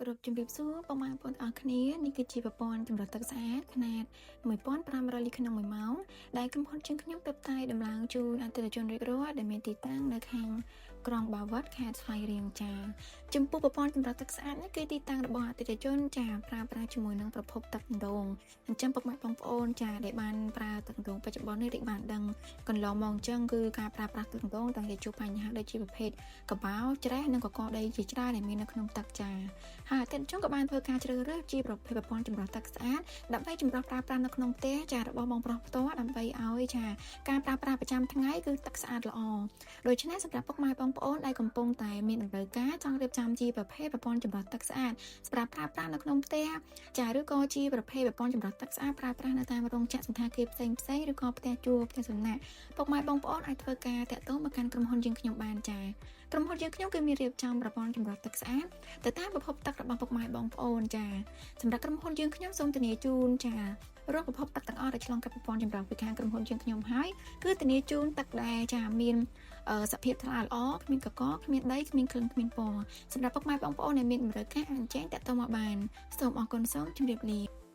គ្រប់ជំរាបសួរបងប្អូនទាំងអស់គ្នានេះគឺជាប្រព័ន្ធចម្រោះទឹកស្អាតខ្នាត1500លីត្រក្នុង1ម៉ោងដែលក្រុមហ៊ុនជាងខ្ញុំទើបតែដំឡើងជូនអតិថិជនរួចរាល់ដែលមានទីតាំងនៅខាងក្រុងបាវិតខេត្តស្វាយរៀងចាចំពោះប្រព័ន្ធចម្រោះទឹកស្អាតនេះគឺទីតាំងរបស់អតិថិជនចាប្រើប្រាស់ជាមួយនឹងប្រភពទឹកអណ្ដូងអញ្ចឹងពុកម៉ែបងប្អូនចាដែលបានប្រើទឹកអណ្ដូងបច្ចុប្បន្ននេះរីកបានដឹងកន្លងមកអញ្ចឹងគឺការប្រើប្រាស់ទឹកអណ្ដូងតែងតែជួបបញ្ហាដូចជាប្រភេទកបោច្រេះនិងកកដីជាច្រើនដែលមាននៅក្នុងទឹកចាហើយអតិថិជនក៏បានធ្វើការជ្រើសរើសជាប្រភេទប្រព័ន្ធចម្រោះទឹកស្អាតដើម្បីចម្រោះប្រើប្រាស់នៅក្នុងផ្ទះចារបស់បងប្រុសផ្ទាល់ដើម្បីឲ្យចាការប្រើប្រាស់ប្រចាំថ្ងៃគឺទឹកស្អាតល្អដូច្នេះសម្រាប់ពុកម៉ែបងប្អូនដែលកំពុងតែមានតម្រូវការចង់រៀបចំជាប្រភេទប្រព័ន្ធចម្រោះទឹកស្អាតសម្រាប់ប្រើប្រាស់នៅក្នុងផ្ទះចាឬក៏ជាប្រភេទប្រព័ន្ធចម្រោះទឹកស្អាតប្រើប្រាស់នៅតាមរោងចក្រសណ្ឋាគារផ្សេងផ្សេងឬក៏ផ្ទះជួលផ្ទះសំណាក់ពុកម៉ែបងប្អូនអាចធ្វើការតាក់ទងមកកាន់ក្រុមហ៊ុនយើងខ្ញុំបានចាក្រុមហ៊ុនយើងខ្ញុំគឺមានរៀបចំប្រព័ន្ធចម្រោះទឹកស្អាតទៅតាមប្រភពទឹករបស់ពុកម៉ែបងប្អូនចាសម្រាប់ក្រុមហ៊ុនយើងខ្ញុំសូមធានាជូនចារកប្រភពទឹកទាំងអស់ដែលឆ្លងកាត់ប្រព័ន្ធចម្រោះពីខាងក្រុមហ៊ុនយើងខ្ញុំហើយគឺធានាជូនទឹកដែលចាមានសភាពថ្លាល្អគ្មានកកគ្មានដីគ្មានក្លិនគ្មានពណ៌សម្រាប់ពុកម៉ែបងប្អូនដែលមានតម្រូវការអាចចេញតាក់ទងមកបានសូមអរគុណសូមជម្រាបលា។